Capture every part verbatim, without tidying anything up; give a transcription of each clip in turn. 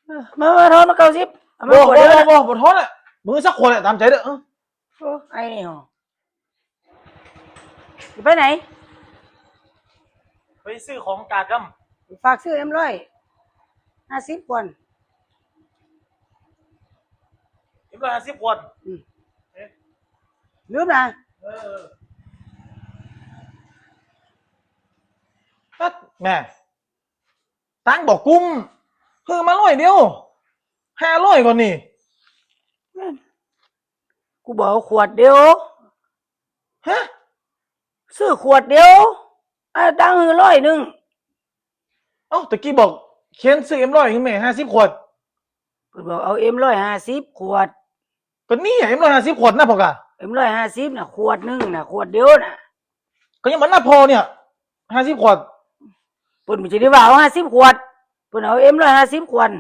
เออมามาทอนมาเก้าสิบเอามา บ่ ขวด บ่ เดียว บ่ นะ บ่บ่ทอนอ่ะมึงสักขวดแหละตามใจเด้อเออ โอ้ไอ้นี่หรอจะไปไหนไปซื้อของกาดกำฝากซื้อเอ็มร้อยห้าสิบขวดเอ็มร้อยห้าสิบขวด อืมลืมนะเออ ตัดแม่ตังบอกกุ้มเพิ่มมาร้อยเดียวห้าร้อยก่อนนี่ กูบอกเอาขวดเดียวฮะซื้อขวดเดียวอ่าตั้งหือร้อยหนึ่ง เอ้าตะกี้บอกเขียนซื้อเอ็มร้อยให้แม่ห้าสิบขวด เพิ่นบอกเอาเอ็มร้อยห้าสิบขวด ก็นี่เอ็มร้อยห้าสิบขวดนะพ่อกะ เอ็มร้อยห้าสิบน่ะขวดหนึ่งน่ะขวดเดียวน่ะ ก็ยังมันน่าพอเนี่ยห้าสิบขวด เพิ่นบ่สิได้ว่าเอาห้าสิบขวดเพิ่นเอาเอ็มร้อยห้าสิบขวด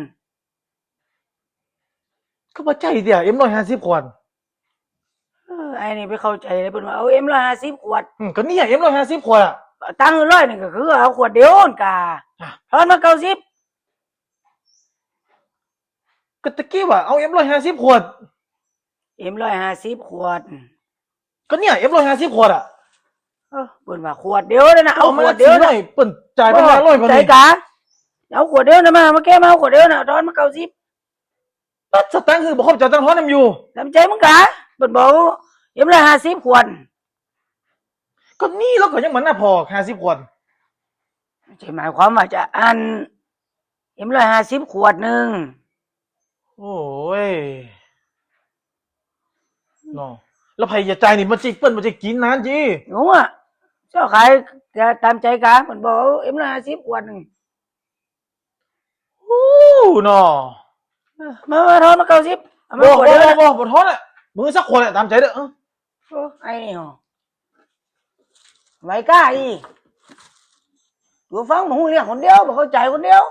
ก็บ่ใช่เดียวเอ็มร้อยห้าสิบขวด เออไอ้นี่ไปเข้าใจเลยเพิ่นว่าเอาเอ็มร้อยห้าสิบขวด อืมก็เนี่ยเอ็มร้อยห้าสิบขวดอะ ตั้งร้อยนี่ก็คือเอาขวดเดียวนั่นกะ อ่ะ ทอนมาเก้าสิบ ก็ตะกี้ว่าเอาเอ็มร้อยห้าสิบขวด เอ็มร้อยห้าสิบขวด ก็เนี่ยเอ็มร้อยห้าสิบขวดอะ เออเพิ่นว่าขวดเดียวนั่นน่ะเอาขวดเดียว หน่ น่ะ อยเปิ้นจ่ายไปห้าร้อยก่อน ใจ นี่ กะเอาขวดเดียวน่ะมามาแก้มาเอาขวดเดียวน่ะทอนมาเก้าสิบ ตัดสตังค์คือบอกขอบใจตังค์ทอนนำอยู่ ทำใจมึงกะเพิ่นบอกเอ็มร้อยห้าสิบขวด ก็นี่แล้วก็ยังมันน่าพอห้าสิบขวด จะหมายความว่าจะอันเอ็มร้อยห้าสิบขวดหนึ่ง โอ้ยเนาะแล้วไผจะจ่ายนี่มันจิเปิ้นมันจะกินนานจี หนูอ่ะเจ้าขายจะตามใจกะมันบอกเอ็มร้อยห้าสิบขวดหนึ่ง โอ้เนาะ มามาทอนมาเก้าสิบเอามา บ่ ขวด บ่ เดียว บ่ นะ บ่บ่ทอนอ่ะมึงสักขวดแหละตามใจเด้อเออ โอ้ไอ้นี่หรอไว้กล้าอีกตัวฟังบ่ฮู้เรื่องคนเดียวบ่เข้าใจคนเดียว